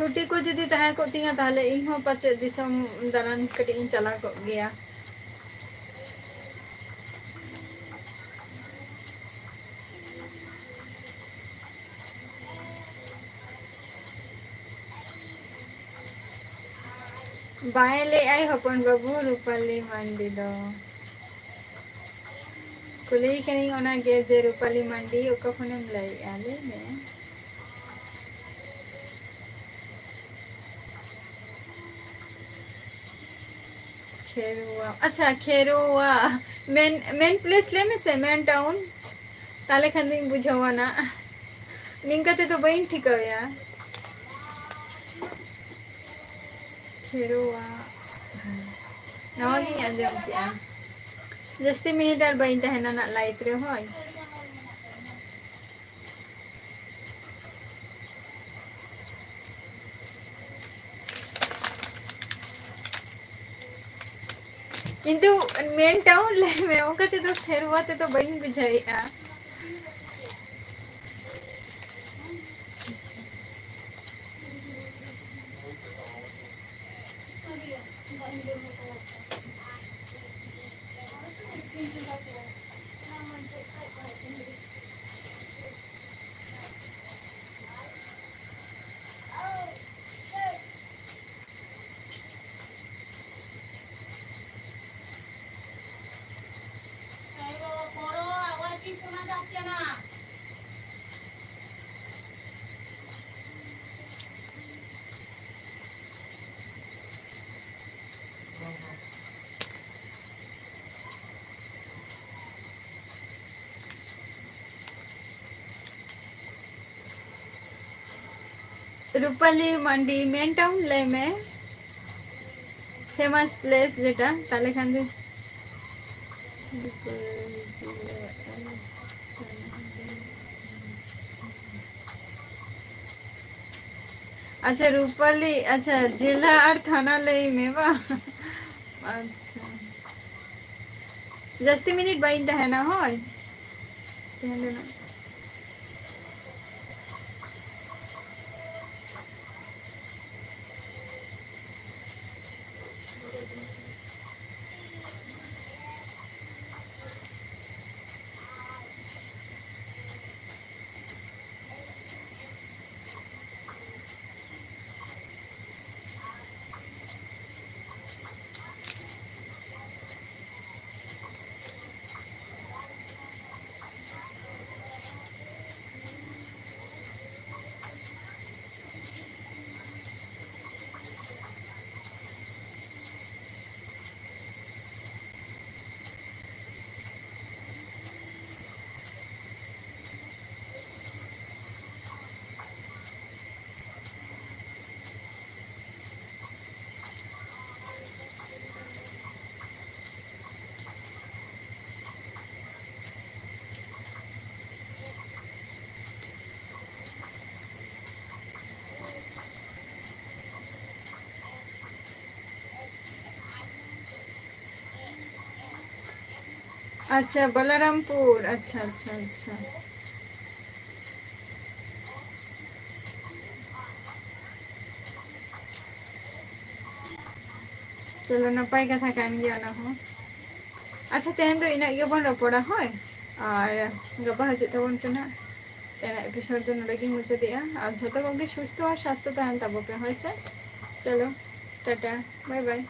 ᱪᱷᱩᱴᱤ ᱠᱚ ᱡᱩᱫᱤ ᱛᱟᱦᱮᱸ ᱠᱚᱜ ᱛᱤᱧᱟ, ᱛᱟᱦᱞᱮ ᱤᱧ ᱦᱚᱸ ᱯᱟᱪᱮᱫ ᱫᱤᱥᱚᱢ ᱫᱟᱬᱟᱱ ᱠᱟᱹᱴᱤᱡ ᱤᱧ ᱪᱟᱞᱟᱣ ᱠᱚᱜ ᱜᱮᱭᱟ᱾ ᱵᱟᱭ ᱞᱟᱹᱭᱮᱜᱼᱟᱭ ᱦᱚᱯᱚᱱ ᱵᱟᱹᱵᱩ ᱨᱩᱯᱟᱞᱤ ᱢᱟᱱᱰᱤ ᱫᱚ᱾ ᱠᱩᱞᱤᱭᱮ ᱠᱟᱹᱱᱟᱹᱧ ᱚᱱᱟᱜᱮ ᱡᱮ ᱨᱩᱯᱟᱞᱤ ᱢᱟᱱᱰᱤ ᱚᱠᱟ ᱠᱷᱚᱱᱮᱢ ᱞᱟᱹᱭᱮᱜᱼᱟ? ᱞᱟᱹᱭ ᱢᱮ᱾ ᱠᱷᱮᱨᱣᱟ, ᱟᱪᱪᱷᱟ, ᱠᱷᱮᱨᱣᱟ᱾ ᱢᱮᱱ, ᱢᱮᱱ place ᱞᱟᱹᱭ ᱢᱮᱥᱮ, ᱢᱮᱱ town᱾ ᱛᱟᱦᱞᱮ ᱠᱷᱟᱱ ᱫᱚᱧ ᱵᱩᱡᱷᱟᱹᱣᱟ ᱱᱟᱜ᱾ ᱱᱤᱝᱠᱟᱹ ᱛᱮᱫᱚ ᱵᱟᱹᱧ ᱴᱷᱤᱠᱟᱹᱭᱟ᱾ ᱠᱷᱮᱨᱣᱟ᱾ ᱱᱚᱣᱟ ᱜᱤᱧ ᱟᱸᱡᱚᱢ ᱠᱮᱜᱼᱟ᱾ ᱡᱟᱹᱥᱛᱤ ᱢᱤᱱᱤᱴ ᱟᱨ ᱵᱟᱹᱧ ᱛᱟᱦᱮᱱᱟ ᱱᱟᱜ live ᱨᱮ, ᱦᱳᱭ᱾ ᱠᱤᱱᱛᱩ main town ᱞᱟᱹᱭ ᱢᱮ, ᱚᱱᱠᱟ ᱛᱮᱫᱚ ᱠᱷᱮᱨᱣᱟ ᱛᱮᱫᱚ ᱵᱟᱹᱧ ᱵᱩᱡᱷᱟᱹᱣᱮᱫᱼᱟ᱾ ᱨᱩᱯᱟᱞᱤ ᱢᱟᱱᱰᱤ, main town ᱞᱟᱹᱭ ᱢᱮ, famous place ᱡᱮᱴᱟ, ᱛᱟᱦᱞᱮ ᱠᱷᱟᱱ ᱫᱚ᱾ ᱟᱪᱪᱷᱟ, ᱨᱩᱯᱟᱞᱤ, ᱟᱪᱪᱷᱟ, ᱡᱮᱞᱟ ᱟᱨ ᱛᱷᱟᱱᱟ ᱞᱟᱹᱭ ᱢᱮ, ᱵᱟᱝ? ᱟᱪᱪᱷᱟ, ᱡᱟᱹᱥᱛᱤ ᱢᱤᱱᱤᱴ ᱵᱟᱹᱧ ᱛᱟᱦᱮᱱᱟ, ᱦᱳᱭ᱾ ᱛᱮᱦᱮᱧ ᱫᱚ ᱱᱟᱜ᱾ ᱟᱪᱪᱷᱟ, ᱵᱚᱞᱟᱨᱟᱢᱯᱩᱨ᱾ ᱟᱪᱪᱷᱟ, ᱟᱪᱪᱷᱟ, ᱟᱪᱪᱷᱟ᱾ ᱪᱚᱞᱚ, ᱱᱟᱯᱟᱭ ᱠᱟᱛᱷᱟ ᱠᱟᱱ ᱜᱮᱭᱟ ᱚᱱᱟ ᱦᱚᱸ᱾ ᱟᱪᱪᱷᱟ, ᱛᱮᱦᱮᱧ ᱫᱚ ᱤᱱᱟᱹᱜ ᱜᱮᱵᱚᱱ ᱨᱚᱯᱚᱲᱟ, ᱦᱳᱭ? ᱟᱨ ᱜᱟᱯᱟ ᱦᱤᱡᱩᱜ ᱛᱟᱵᱚᱱ ᱯᱮ ᱱᱟᱜ᱾ ᱛᱮᱦᱮᱧᱟᱜ episode ᱫᱚ ᱱᱚᱰᱮ ᱜᱤᱧ ᱢᱩᱪᱟᱹᱫᱮᱜᱼᱟ᱾ ᱟᱨ ᱡᱷᱚᱛᱚ ᱠᱚᱜᱮ ᱥᱩᱥᱛᱷᱚ ᱟᱨ ᱥᱟᱥᱛᱷᱚ ᱛᱟᱦᱮᱱ ᱛᱟᱵᱚ ᱯᱮ, ᱦᱳᱭ ᱥᱮ? ᱪᱚᱞᱚ, ᱴᱟᱴᱟ, bye bye᱾